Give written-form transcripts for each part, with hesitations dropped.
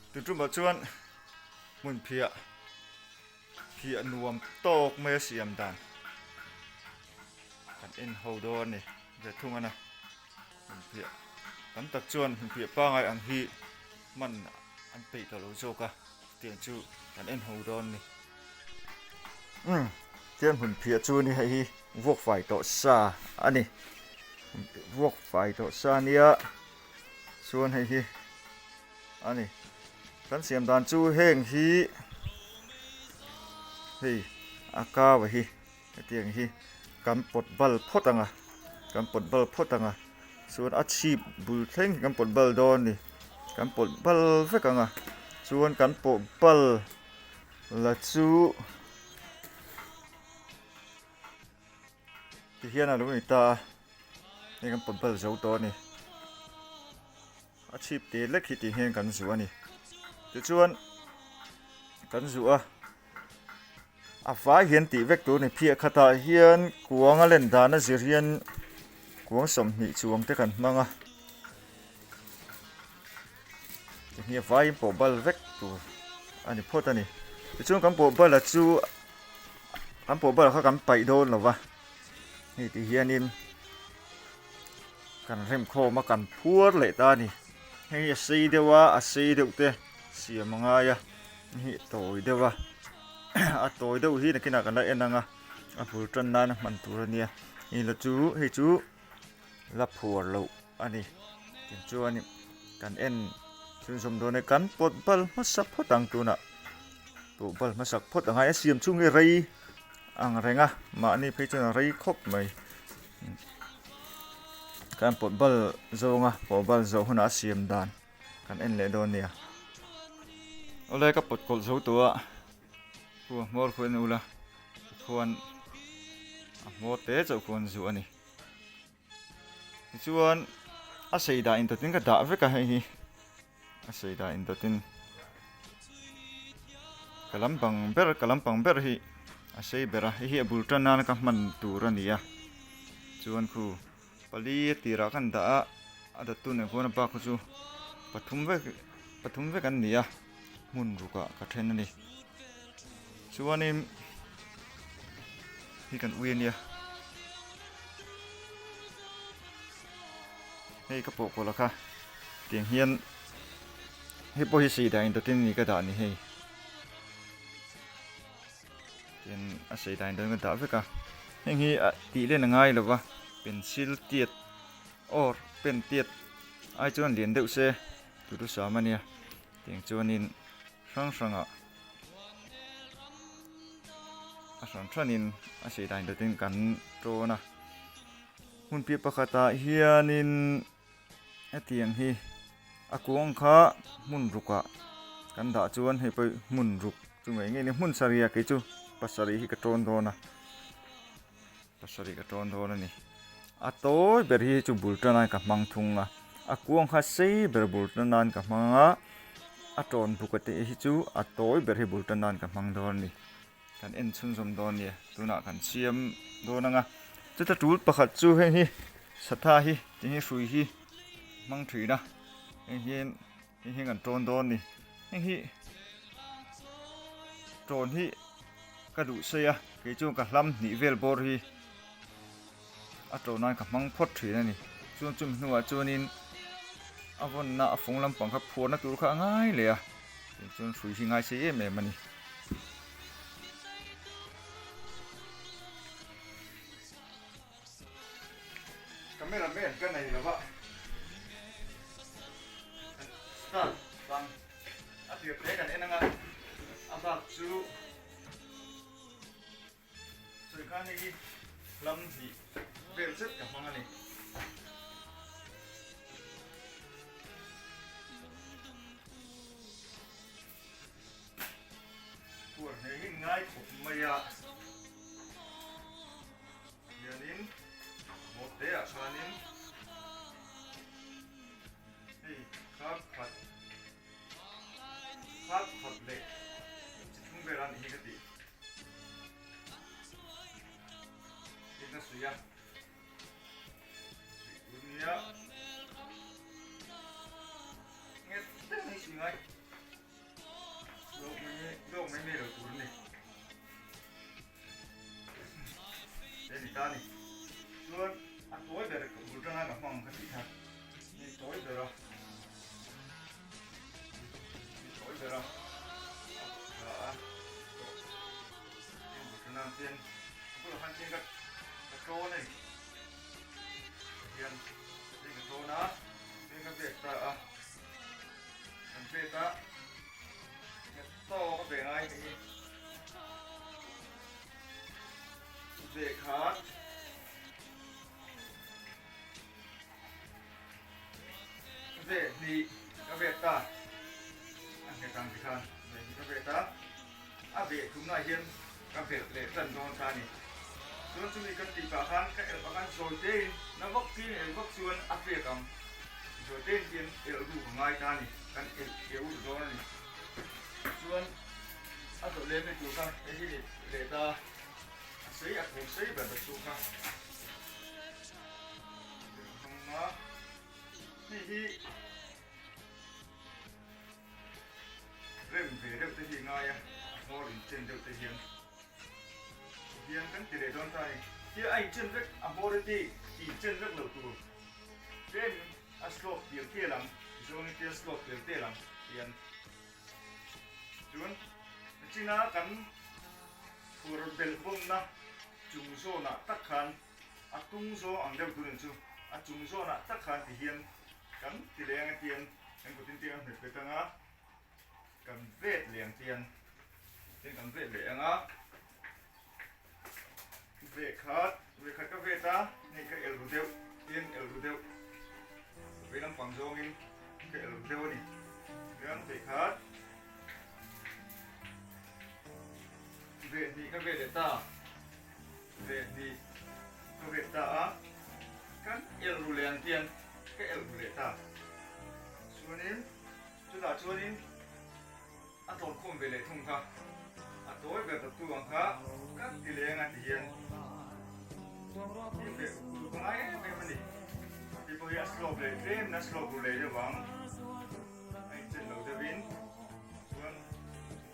Tutumah chuan hmun phiah phiah nuam tawk mai a siam dan kan en ho dawn a ni ve thung a na hmun phiah tam tak chuan hmun phiah pangai ang hi hman an peih tawh lo zawk a chutiang chu kan en ho dawn a ni umm chuan hmun phiah chu ni hei hi vuak fai tawh sa a ni vuak fai tawh sa a nia chuan hei hi. A ni. Kan siam dan chu heng hi hei a kau a hi hetiang hi kan pawt bal phawt ang a kan pawt bal phawt ang a chuan a chhip bul thleng hi kan pawt bal dawn a ni kan pawt bal vek ang a chuan kan pawh bal la chu tihian a lo ni ta a hei kan pawt bal zo tawh a ni. A chhip te lek hi tih hian kan zuh a ni. Tichuan kan zuh a, a vai hian tih vek tur a ni. Phiah khatah hian kuang a len dan a zir hian kuang 20 chuang te kan hmang a. Ti hi a vaiin pawh bal vek tur a ni phawt a ni. Tichuan kan pawh bala chu kan pawh bala kha kan paih dawn lo va, hei ti hianin. Kan rem khawm a kan phuar leh ta a ni. Hei hi a sei deuh a, a sei deuh te siam a ngai a, hei hi a tawi deuh a, a tawi deuh hi nakinah kan la en ang a, a bul tan nana hman tur a nia. Hei la chu hei chu la phuar loh a ni. Tichuan kan en chhunzawm dawn e, kan pawt bal hmasa phawt ang tunah pawh bal hmasak phawt a ngai a, siam chhung hi rei ang reng a, mahni phei chuan a rei khawp mai. Kan pawt bal zawnga pawh bal zawh hunah a siam dan kan en leh dawn nia. Awle ka pawt kawlh zo tawh a, khu a hmawr khu en ula tikhuan a hmawr te chauh khuan zuh a ni. Tichuan a sei dah indawtin ka dah vek a hei hi a sei dah indawtin ka lampang ber ka lampang ber hi a sei ber a hei hi a bul tan nana ka hman tur a ni a chuan khu pali a tirah khan dah a a dawttu nen khuan a bak khu chu pathum vek pathum vek an ni a hmun rukah ka then a ni chuanin hi kan ui a nia hei ka pawh kawlh a kha tiang hian hei pawh hi sei dah indawtin a ni ka dah ni hei tiang a sei dah indawtin ka dah vek a heng hi ah tih len a ngai lo va pencil tiat or pen tiat ai chuan lian deuh se duhthusam a nia tiang chuanin hrang hrangah a hran hranin a sei dan deuhin kan tawn a hmun piah pakhatah hianin hetiang hi a kuang kha hmun rukah kan dah chuan hei pawh hmun ruk chu ngei ngei a ni hmun sarih kei chu pasarih hi ka tawn dawn a pasarih ka tawn dawn a ni a tawi ber hi chu bul tan nan ka hmang thung a a kuang kha sei ber bul tan nan ka hmang a a tawn buk a tih hi chu a tawi ber hi bul tan nan ka hmang dawn a ni kan en chhunzawm dawn a nia tunah kan siam dawn ang a chuta tul pakhat chu heng hi satha hi tih hi hrui hi hmang thin a heng hian heng hi kan tawn dawn a ni heng hi tawn hi ka duh sei a kei chuan ka hlam hnih vel bawr hi a tawn nan ka hmang phawt thin a ni chuan chumi hnuah chuanin a vawnna a fung lampang kha phuarna tur kha a ngai leh a chuan hrui hi ngai sei em em a ni. Camera man ka nei lo va start bang a tir te kan en anga a bak chu sawi khan hei hi lam hnih vel zet ka hmang a ni. Puar hneh hi ngai khawp mai a. Hianin hmawt te ah khanin hei khar khat khar khat leh chi thum vel a nih hi ka tih tin a suih a suih tur nia nge teng hi suih ngai. mai mai lo tur a ni. He ni ta ni. Chuan a tawi ber ka bul tanga ka hmang ka tih kha. Ni tawi ber a. Ni tawi ber a. A a. Heng bul tana chian a bulah khan chian ka ka tawn a ni. Hian heng ka tawn a. Heng ka vek ta a. Kan vek a. Tawk a ve ngai hi. Ve khat. Ve hnih ka vet ta. A nghet ang ti khan ve hnih ka vet a. A ve thumna hian ka belh leh tan dawn ta a ni. Chuan chumi kan tih pah khan ka elh pah khan zawi tein na vak tin elh vak chuan a pek ang. Zawi tein hian elh ruk a ngai ta a ni. Kan elh keu dawn a ni. Chuan a zawh lem ni tur kha hei hi ni leh ta a sei a kawm sei ber ber chu kha hmang a hei hi rem ve deuh te hi ngai a a hmawr inchen deuh te hian hian kan ti leh dawn ta a ni tia a inchen vek a hmawr hi ti inchen vek loh tur tlem A slope pial pial ang, zawngin tia slope pial pial ang hian chuan china kan phur belh bawmna chung zawnah tak khan a tung zawng ang deuh tur in chu a chung zawnah tak khan ti hian kan ti leh ang atian kan kutin tiang a hmet bet anga kan vet leh ang tian tin kan vet leh anga Ve khat, ve khat ka vet a, hei ka el ru deuh, tin el ru deuh, vei lampang zawngin ka el ru deuh a ni. Chuan ve khat, ve hnih ka vet leh ta, ve hnih ka vet ta a, kan el ru leh ang hian ka el ru leh ta. Chuanin chutah chuanin. A tawt khawm ve leh thung kha. A tawi ber dawttu ang kha ka ti leng a ti hian hi ve uluk a ngai em em a ni. Hei pawh hi a slope leh tlem in a slope ru leh deuh vang a inchen lo deuh in chuan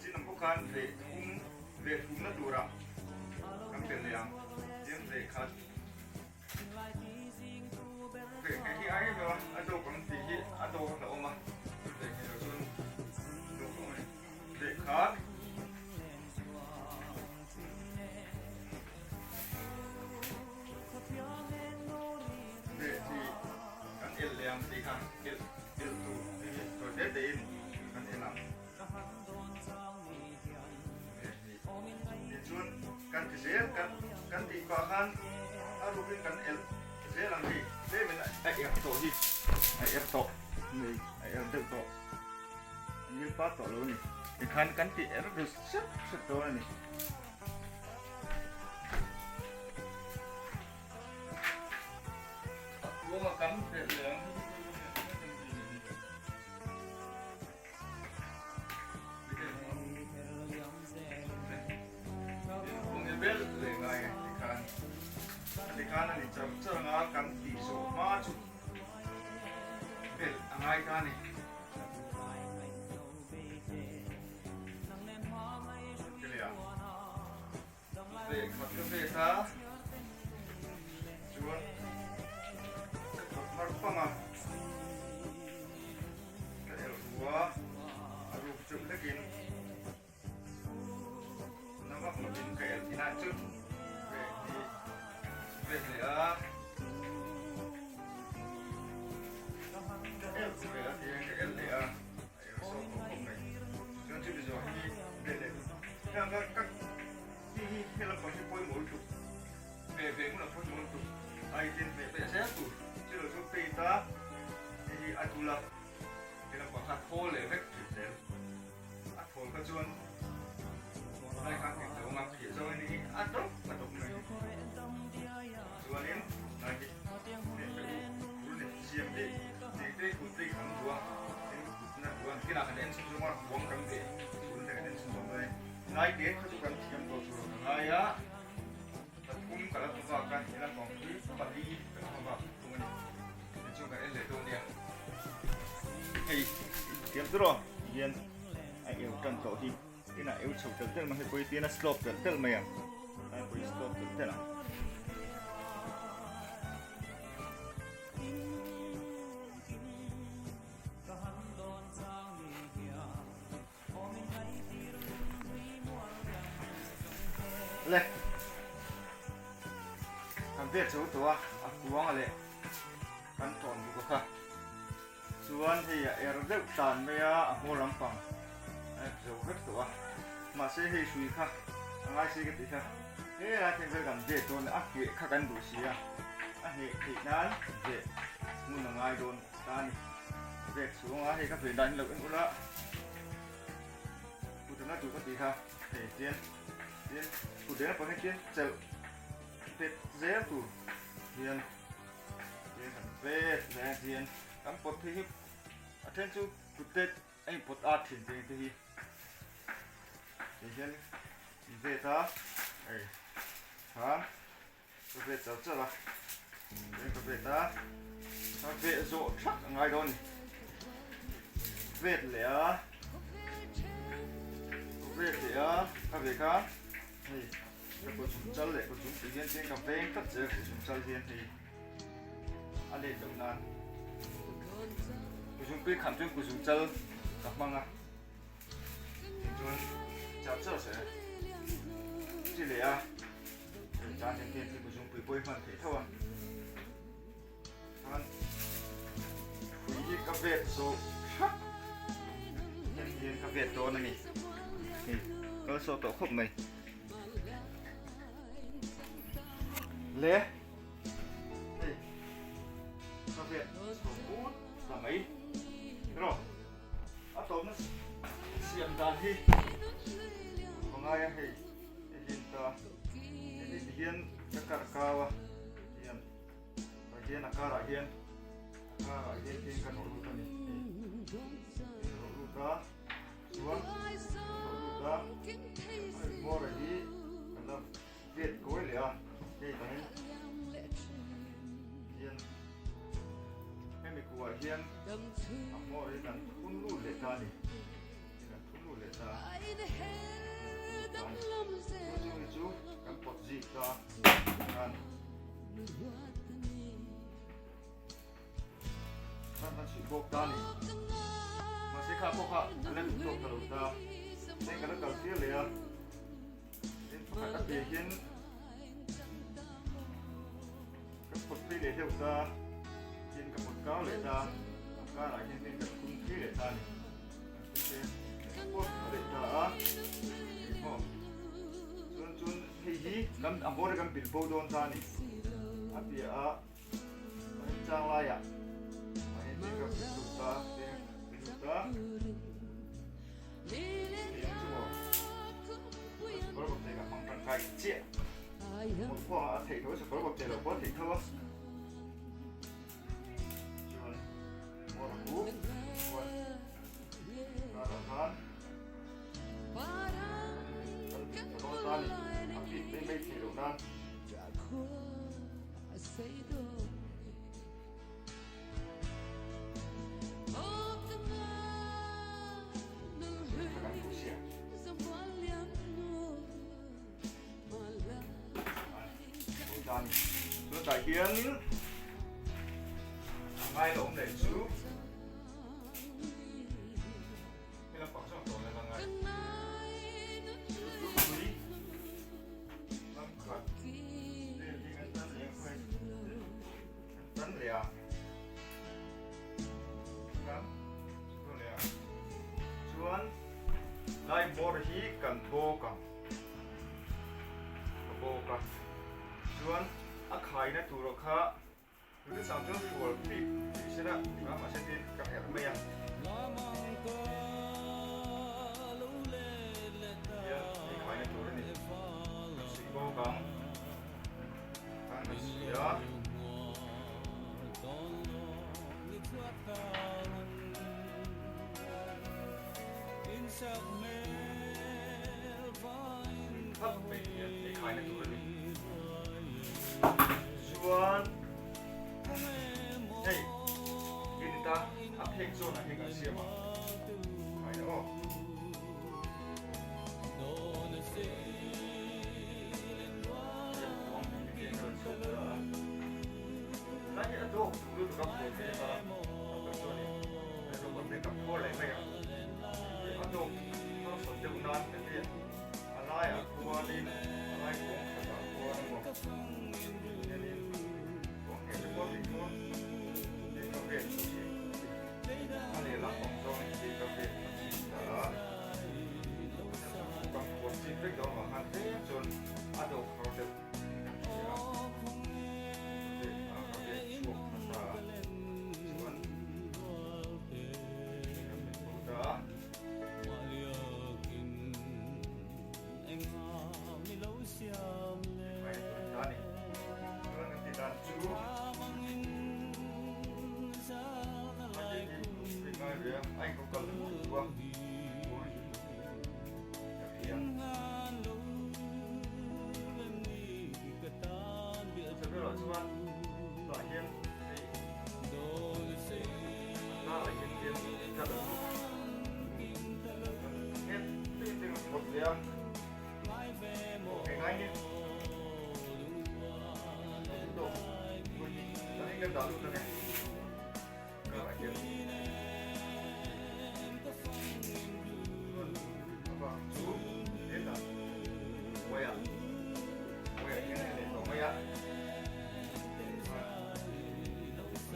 chin ang pawh khan ve thum ve thumna turah kan belh leh ang tiang ve khat Ve hei hi ai em em a, a dawk ang tih hi a dawk a hlauhawm a, ve hei lo chuan dawk a awm a ni. Lehkha ve hi kan elh leh ang tih kha elh elh tur hei hi tawi te te in kan elh ang. Tichuan kan ti zel kan kan tih pah khan a rukin kan elh zel ang hei tlemin a er tawh hi a er tawh nei a er deuh tawh a ngil pat tawh lo a ni tikhan kan ti er ru sep sep dawn a ni. A kuanga kan belh leh ang hi. Tikhan a ni char char anga kan tih zawh hma chu belh a ngai ta a ni. Ve khat ka vet a, chuan ka thawk mar pang a, ka elh hu a, a ruk cheuh hlekin na vak lovin ka elh thin a chu ve hi vet leh a, ka elh ve a tiang ka elh leh a, a elh sawk tawh khawp mai, chuan chumi zawh hi vet leh heng ka ka. Hi hi he lampang hi pawimawh lutuk ve ve hmunah pawimawh lutuk a inten ve peh zel tur chu lo chu paint a hei hi a dul a he lampang kha thawl leh vek thin zel a thawl kha chuan lai khan nghet lo anga phiah zawng in hi a dawp a dawp mai chuanin lai hi hei ka u bul ni siam hi tih te kut te kan duh a tin kut na duh a kinah kan en chhun zawng a kuang kan veh bul te kan en chhun zawng dawn a ni. Ngai te kha chu kan thiam tawh tur ka ngai a, pathum ka la hmu vak a, he lampang hi pali ka la hmu vak thung a ni. Tichuan kan en leh dawn nia. Hei thiam tur aw hian a eu tan tawh hi. Tin a eu chho telh telh mai hei pawh hi tin a slope telh telh mai ang tlai pawh hi slope telh telh ang. Le kan vel chho tawh a a kuang leh kan tawn bawk a kha. Chuan hei a er deuh tan mai a, a hmawr lampang a ep zo vek tawh a. Mahse hei hrui kha a ngai si ka tih kha helai thleng vel kan vet dawn a hneh kha kan duh si a, a hneh theih nan veh hmun a ngai dawn ta a ni. Vet chhung a hei ka veh dan hi lo en ula, kutana duh ka tih kha hei tian tian kut leh lampang hi tian chelh pet zel tur hian. Tin kan vet leh a hian kan pawt phei hi a then chu kut te a in pawt at thin te te hi ti hian in vet a hei khan ka vet char char a tin ka vet a ka veh zawh thak a ngai dawn a ni vet leh a ka vet leh a ka veh kha hei. Ka kut chung chal leh kut chung tih hian chian ka veng tlat zel kut chung chal hian hei a let loh nan kut chung pui kham chuan kut chung chal ka hmang a chuan char char se chi leh a hei chan hian hian kut chung pui pawh hi hman theih tho a khan hrui hi ka vet zawh thak hian hian ka vet dawn a ni hei kal sawh tawh khawp mai le hei ka vet chho put ta mai rawh a tawpna siam dan hi ka ngai a hei hei hi ta hei hi tihian ka kar kau a hian Tah hian a karah hian a karah hian thil ka rawh lut a ni hei ka rawh lut a chuan ka rawh lut a hei hmawr hi ka la vet kawi leh a hei tah hian hian hemi kuah hian a hmawr hi kan thun lut leh ta a ni kan thun lut leh ta a chu hi chu kan pawt zik ta a. Bawk ta ni mahse kha pawh kha a la duh tawk ta lo ta heng ka la kal tir leh a tin pakhat a piah hian ka phawt phei leh deuh ta tin ka phawt kau leh ta a karah hian tin ka thun phei leh ta ni kan thun phei a pawt leh ta a hei chuan chuan Hei hi kan a hmawr hi kan pil bo dawn ta a ni. A piah a remchang laiah a en tir ka pil lut ta, pil lut ta. Hei ang chu maw sakawr bawk thei ka hmang tangkai chiah. Hmawlh pawh a theih tho sakawr bawk thei loh pawh a theih tho a. Chuan hmawr a hu chuan karah khan Chutah hianin a ngai lo awm leh chu. Hei lampang chuan tawh leh la ngai. Tupui lam khat vel hi kan tan leh ang khawi kan tan leh a kan tan leh a chuan lai hmawr hi kan bawk ang ka bawk a chuan a khaina tur kha Tute chang chuan hrual bik tih se la tha mahse tin ka herh mai a. Hian ei khaina tur a ni. Kan suih bawk ang. Khan kan suih a. Thap mai hian ei khaina tur a ni. Chuan hei unit a a phek zawnah hian kan siam ang khaina aw. a, kung hi ka phian. Saberah chuan tah hian hei a karah hian tlem tlat a ni. Nghet teng teng a pawt leh a, eng ai nge a duh tawk vawi hnih tah hian kan dah lut ang e karah hian chuan a bak chu hetah uaiah uaiah hian a leh tawh mai a a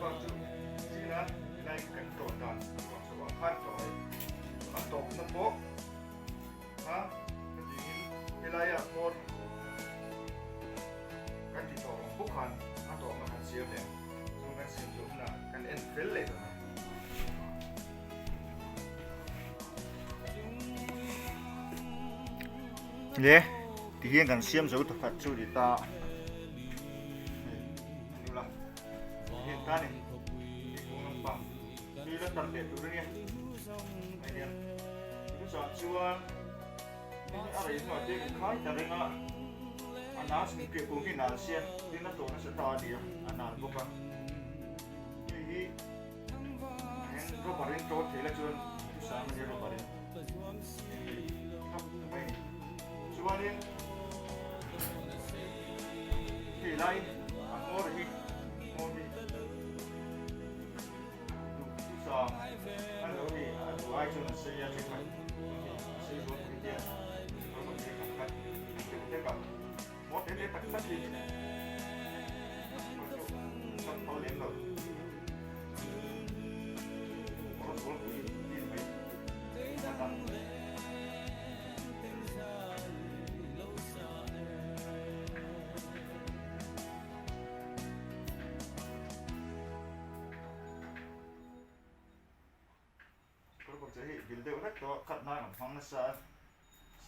bak chu zingah helai kan tawh dan a ruah chhoh ah khan tawh mai a tawpna pawh kha ka tiin helaiah hmawr kan ti tawh ang bawk khan a tawpna kan siam leh chu kan siam zawh hunah kan en fel leh dawn a. Le tihian kan siam zo takhat chu ni ta hei ani ula tihian ta ni kung lampang hi la tar leh tur ania hei hian chutichuan chuan hei hi a rei hnuah te kan khai ta reng a a nal chhung piah kung hi nal sia tin a tawh nasa ta a ni a a nal bawk a hei hi Eng rubber in tawt thei la chuan thusam a nia rubber in eng hei thlap ta mai a ni. Chuanin hei lai a hmawr hi hmawr hi duh thusam a lo ni a duh ai chuan a sei a thenkhat hei a sei zual pui te a rubber te khat khat deuh hlek a hmawr te te tak tak hi hmawr chu chak phal lem lo.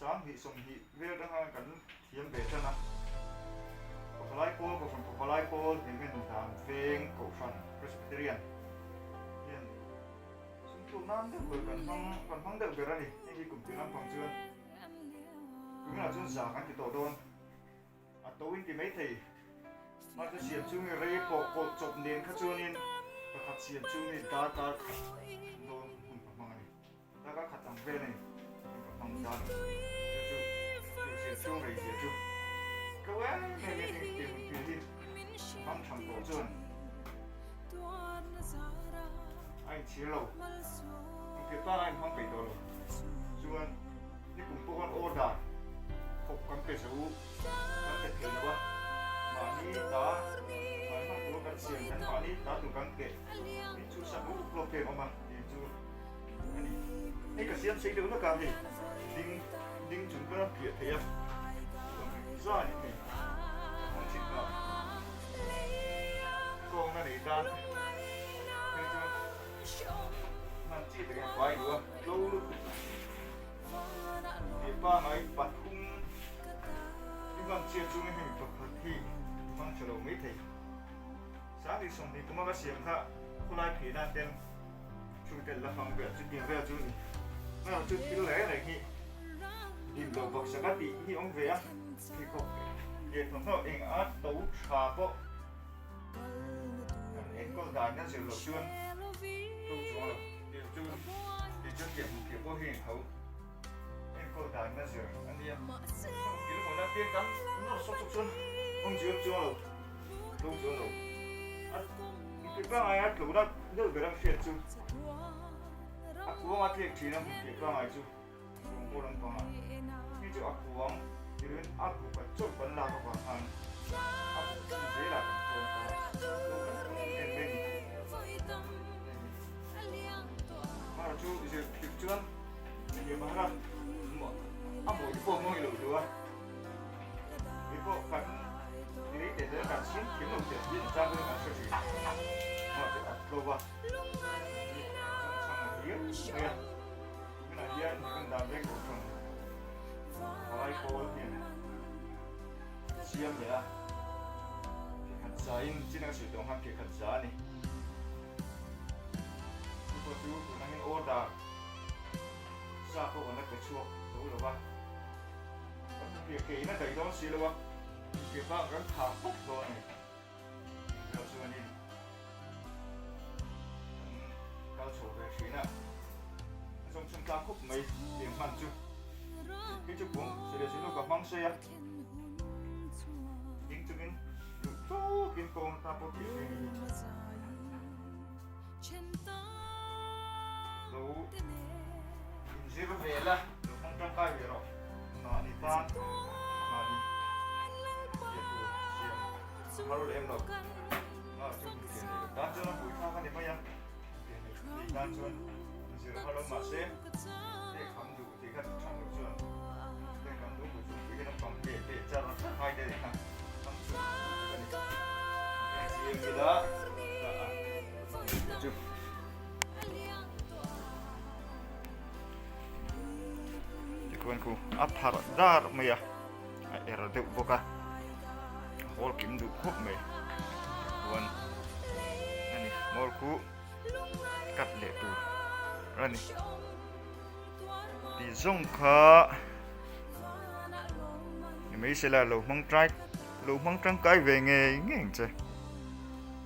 Sanghnih sawmhnih vel atanga kan thiam ve tan a, Pavalai Pawl Kohhran Pavalai Pawl Hemen Dan Veng Kohhran Presbyterian hian sumtluk nan deuh ber kan hmang kan hmang deuh ber a ni. Hei hi kum tir lampang chuan kuminah chuan za kan ti tawh dawn. A to in ti maithei. Mahse siam chungin rei pawh kawlh chawp nen kha chuanin pakhat siam chungin darkar khat dawn hun ka hmang a ni. Darkar khat ang vel a ni ka hmang ta a ni. Chu chu chu siam chhung rei zia chu tlo em em em heng tiang hun thil hi hmang tham tawh chuan a inchhir lo. Engthil tan a inhmang peih tawh lo. Chuan ni kum pawh khan order khawp kan pe zo kan pe thei lo a, mahni ta mahni hmang tur kan siam kan mahni ta tur kan pe min chhuhsak hlawk hlawk em awm a tih chu a ni. Hei ka siam sei deuh hlek a hei ding ding chung pawn a piah theih a za a ni hei ka hmang chhin ta kawngna nei tan hei chu hman chi takin fai duh a tlo lutuk Tih pangai pathum i hman chiat chungin hemi pakhat hi hmang tha lo mai thei. Sanghnih 20 kuma ka siam kha khawlai phei nan ten thu tel la hmang vel chutiang vel chu ni. Hmeichhe chu thil reng reng hi dim lo baksak a tih hi awm ve a, pheikhawk leh thawmhnaw eng a to tha pawh kan enkawl dan a zir loh chuan to chuang lo. Tih chu tih chuan piah hmuh piah pawh hi engho enkawl dan a zir a nia. Thil hmuna tir kan nawr sawk sawk chuan awm zir chuang lo, to chuang lo. A hmuhpiah pangngai a tlona deuh ber ang hriat chu a kuang a tliak thin a hmuhpiah pangngai chu ruang pawh lampang a hei chu a kuang tirin a buk a chawlh kan lak avang khan a buk chin zelah kan tawn ta lo kan tum em mai ni. Mara chu zir thip chuan enge mahara a mawi te pawh mawi lo duh a kei pawh kan lei te zel kan siam thiam lo teh hian chang chuan kan hre thin mara chu a tlo va chang riau mai a tunah hian kan dan vek tawh chuan palai pawl hian siam leh a phekhat za in chin a ka sawi tawh ang khan phekhat za a ni. Chu pawh chu tun angin order. Pawisa pawh kan la pe chhuak zo lo va, kan hmunphiah ke in a daih dawn si lo a, hmunphiah bak kan thah khawp dawn a ni. Engvel chuanin kan kal chho ve thin a, a zawng chhun tlak khawp mai tiang hman chu. Hei chu kung sele zinu ka hmang sei a, ding chungin duh tawkin kawng atan pawh tih theih a ni hi. Lo inzir ve la, lo hmang tangkai ve rawh. Mahni tan mahni piah tur siam a har lem lo. A chu pian nei tan chuan a pui thlak a ni mai a, pian nei tan chuan inzir a har lo mahse hei kham duh tih kha than loh chuan hei kham duh pui chu pui hian a pang leh leh char char ngai te kha kham chu a ni. Siam ila chu. Tikhuan khu a pharh dar mai a, a er deuh bawk a, a hawl kim duh khawp mai. Tikhuan a ni, hmawr khu cut leh tur a ni. Tih zawng kha ni mai se la, lo hmang trai, lo hmang tangkai ve ngei ngei ang che.